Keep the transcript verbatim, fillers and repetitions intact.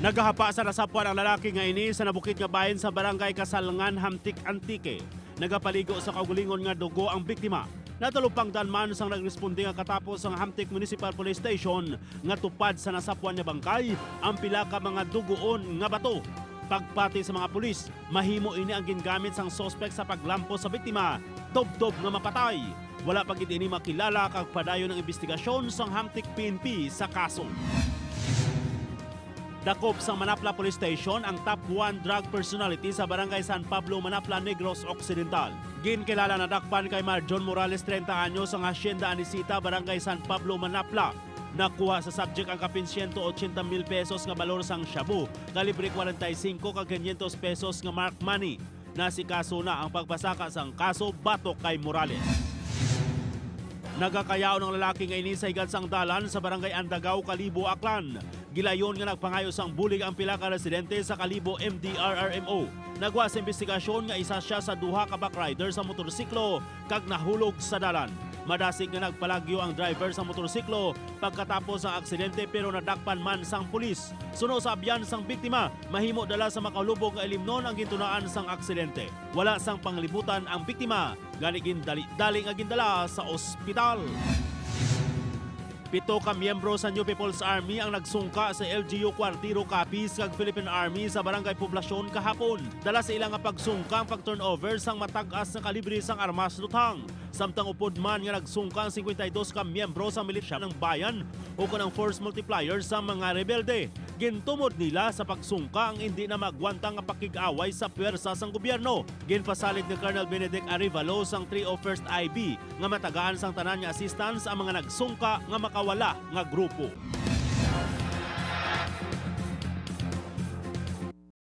Nagahapa sa nasapwan ang lalaki nga ini sa nabukid nga bahin sa Barangay Kasalngan, Hamtic, Antique. Nagapaligo sa kaugalingon nga dugo ang biktima. Natalupangdan man sang nagresponde nga katapos ang Hamtic Municipal Police Station nga tupad sa nasapwan nga bangkay ang pila ka mga dugoon nga bato. Pagpati sa mga pulis, mahimo ini ang gingamit sang suspek sa paglampos sa biktima, tubtob nga mapatay. Wala pa gid ini makilala kag padayon ang imbestigasyon sang Hamtic P N P sa kaso. Dakop sang Manapla Police Station ang top one drug personality sa Barangay San Pablo, Manapla, Negros Occidental. Ginkilala nadakpan kay Marjon Morales, treinta anyos, ang Hacienda Anisita, Barangay San Pablo, Manapla. Nakuha sa subject ang kapin siyento ochenta mil pesos nga balor sang shabu, kalibre kwarenta y singko kag quinientos pesos nga marked money. Nasikaso na ang pagpasaka sang kaso batok kay Morales. Nagakayaon ang lalaki nga ini sa higad sang dalan sa Barangay Andagaw, Kalibo, Aklan. Gilayon nga nagpangayo sang bulig ang pila ka residente sa Kalibo M D R R M O. Nagwa sa imbestigasyon nga isa sia sa duha ka backrider sa motorsiklo kag nahulog sa dalan. Madasig nga nagpalagyo ang driver sa motorsiklo pagkatapos sang aksidente, pero nadakpan man sang pulis. Suno sa abyan sang biktima, mahimo dala sa makalubog nga ilimnon ang gintunaan sang aksidente. Wala sang panglibutan ang biktima, gani gindali-dali nga gindala sa ospital. Pito ka miyembro sa New People's Army ang nagsungka sa L G U Cuartiro, Capiz, kag Philippine Army sa Barangay Poblacion kahapon. Dala sa ila nga pagsungka ang pag-turnover sang matag-as nga kalibre sang armas luthang. Samtang upod man nga nagsungka ang singkwenta y dos ka miyembro sa Militya ng Bayan ukon ang Force Multiplier sa mga rebelde. Gintumod nila sa pagsungka ang indi na maagwanta nga pakig-away sa pwersa sang gobyerno. Ginpasalig ni Colonel Benedict Arevalo sang three oh first I B nga matagaan sang tanan nga assistance ang mga nagsungka nga makawala nga grupo.